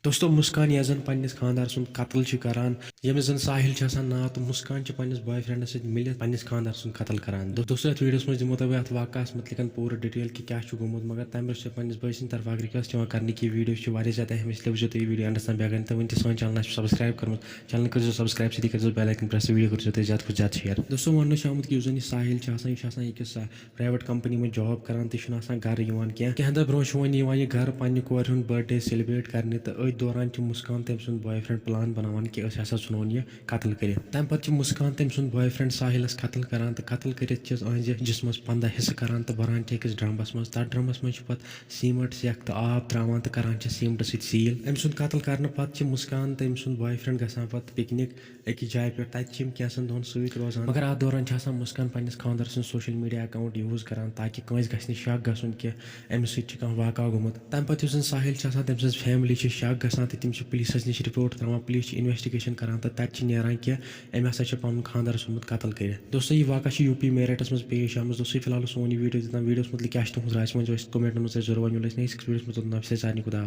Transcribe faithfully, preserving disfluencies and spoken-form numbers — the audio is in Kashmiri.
دوستو، مسکان یۄس زن پننِس خانٛدار سُنٛد قتل چھِ کران، ییٚمِس زن ساحل چھِ آسان ناو، تہٕ مسکان چھِ پننِس boyfriendس سۭتۍ مِلِتھ پننِس خانٛدار سُنٛد قتل کران۔ دو-، دوستو، یتھ videoس منٛز دِمو تۄہہِ بہٕ اتھ واقعس مُتعلِق پوٗرٕ detail کہِ کیٛاہ چھُ گوٚمُت، مگر تمہِ برٛونٛہہ چھِ پننِس بٲے سٕنٛدِ طرفہٕ اکھ request یِوان کرنہٕ کہِ یہِ video چھُ واریاہ زیادٕ اہم، اس لیے وٕچھزیو تُہۍ یہِ video endس تام بیٚیہِ۔ اگر نہٕ تۄہہِ وٕنہِ تہِ سٲنۍ channel آسہِ subscribe کٔرمٕژ، channel کٔرزیو subscribe، سۭتی کٔرزیو bell icon press، تہٕ video کٔرزیو تُہۍ زیادٕ کھۄتہٕ زیادٕ share۔ دوستو، وننہٕ چھُ آمُت کہِ یُس زن یہِ ساحل چھُ آسان، یہِ چھُ آسان أکِس، آ، private company منٛز job کران تہٕ یہِ چھُنہٕ آسان گرٕ یِوان کینٛہہ۔ کینٛہہ دۄہ برونٛہہ چھُ وۄنۍ یِوان یہِ گرٕ پننہِ کورِ ہُنٛد birthday celebrate کرنہِ، تہٕ أتھۍ دوران چھِ مسکان تٔمۍ سُنٛد boyfriend plan بناوان کہِ أسۍ ہسا ژھٕنون یہِ قتل کٔرِتھ۔ تمہِ پتہٕ چھِ مسکان تٔمۍ سُنٛد boyfriend ساحلس قتل کران تہٕ قتل کٔرِتھ چھِس أہنٛزِ جسمس پنٛداہ حصہٕ کران تہٕ بران چھِ أکِس drumس منٛز۔ تتھ drumس منٛز چھِ پتہٕ cement، سٮ۪کھ تہٕ آب تراوان تہٕ کران چھِ cementہٕ سۭتۍ seal۔ أمۍ سُنٛد قتل کرنہٕ پتہٕ چھِ مسکان تہٕ أمۍ سُنٛد boyfriend گژھان پتہٕ picnic أکِس جایہِ پٮ۪ٹھ۔ تَتہِ چھِ یِم کینٛژَن دۄہَن سۭتۍ روزان، مگر اَتھ دوران چھِ آسان مسکان پنٛنِس خانٛدار سٕنٛز social media account use کران، تاکہِ کٲنٛسہِ گژھِ نہٕ شک گژھُن کہِ أمِس سۭتۍ چھِ کانٛہہ واقعہ گوٚمُت۔ تَمہِ پَتہٕ یُس زَن ساحل چھِ آسان، تٔمۍ سٕنٛز family چھِ شک گژھان تہٕ تِم چھِ پُلیٖسَس نِش report ترٛاوان۔ پُلیٖس چھِ investigation کران تہٕ تَتہِ چھِ نیران کہِ أمۍ ہسا چھِ پَنُن خانٛدار ژھُنمُت قتل کٔرِتھ۔ دوستو، یہِ واقعہ چھِ U P میرٹَس منٛز پیش آمٕژ۔ دوستو، فی الحال اوس سون یہِ video تہٕ تَتھ videoَس مُتعلِق کیٛاہ چھِ تُہٕنٛز راے، سُہ ؤنۍزیو اَسہِ commentَن منٛز، اَسہِ ضروٗر ؤنِو۔ أسۍ next videoَس منٛز توٚتام چھِ أسۍ سارنٕے خدا حافظ۔